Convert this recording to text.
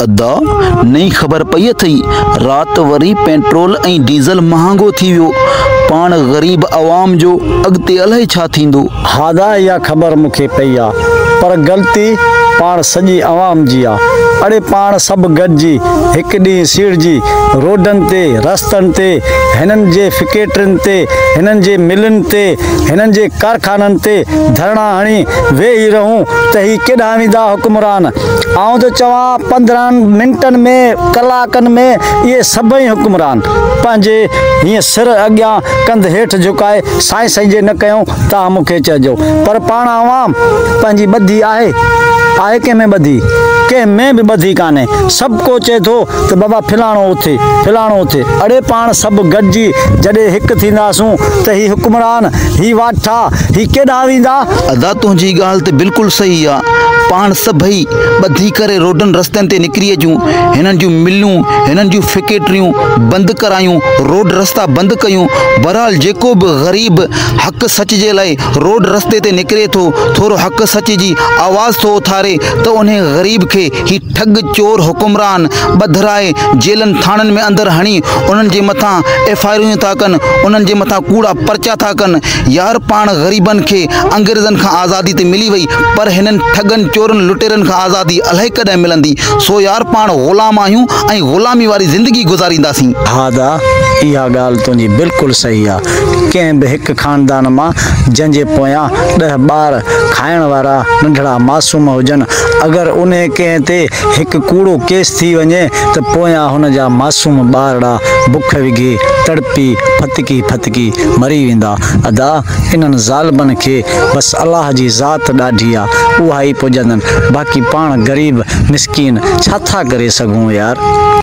ادا نئين خبر پئي اٿئي رات وري پيٽرول ۽ ڊيزل مهانگو ٿي ويو پاڻ غريب عوام جو اڳتي الائي ڇا ٿيندو. ها ادا اها خبر مون کي پئي آ پر غلطي پاڻ سڄي عوام جي آ اڙي پاڻ سڀ گڏجي هڪ ڏينهن سيڙجي روڊن تي رستن تي هنن جي فڪيٽرين تي هنن جي ملن تي هنن جي ڪارخانن تي ڌرڻا هڻي ويهي رهون ته هي ڪيڏانهن ويندا حڪمران آئون ٿو چوان 15 منٽن ۾ ڪلاڪن ۾ اهي سڀئي حڪمران پنهنجي هيئن سر اڳيان ڪنڌ هيٺ جهڪائي سائين سائين جي نه ڪيون تان مون کي چئجو پر پاڻ عوام پنهنجي ٻڌي آهي آهي ڪنهن ۾ ٻڌي ڪنهن ۾ به ٻڌي ڪانهي سڀ ڪو چئي ٿو ته بابا فلاڻو اٿي فلاڻو اٿي اڙي پاڻ سڀ گڏجي جڏهن هڪ ٿينداسون ته هي حڪمران هي واٺا هي ڪيڏانهن ويندا. ادا تنهنجي ڳالهه ته بلڪل صحيح آ پاڻ سڀئي ٻڌي ڪري روڊن رستن تي نڪري اچون هنن جون ملون هنن جون فڪيٽريون بند ڪرايون روڊ رستا بند ڪيون بهرحال جيڪو به غريب حق سچ جي لاء روڊ رستي تي نڪري ٿو ٿورو حق سچ جي آواز ٿو اٿاري ته انهي غريب کي هي ٺڳ چور حڪمران ٻڌرائي جيلن ٿاڻن ۾ اندر هڻي انهن جي مٿان ايف I آرون ٿا ڪن انهن جي مٿان ڪوڙا پرچا ٿا ڪن يار پاڻ غريبن کي انگريزن کان آزادي ته ملي وئي پر هنن ٺڳن چورن لٽيرن کان آزادي الائي ڪڏهن ملندي سو يار پاڻ غلام آهيون ۽ غلامي واري زندگي گذارينداسين. ها ادا اها ڳالهه تنهنجي بلڪل صحيح آ ڪنهن به هڪ خاندان مان جنهن جي پويان ڏهه ٻار کائڻ وارا ننڍڙا معصوم هجن، اگر انهي ڪنهن تي هڪ ڪوڙو ڪيس ٿي وڃي ته پويان هن جا معصوم ٻارڙا بک وگهي تڙپي ڦٿڪي ڦٿڪي مري ويندا. ادا انهن ظالمن کي بس الله جي ذات ڏاڍي آ اها ئي پڄندن باقي پاڻ غريب مسڪين ڇا ٿا ڪري سگهون يار.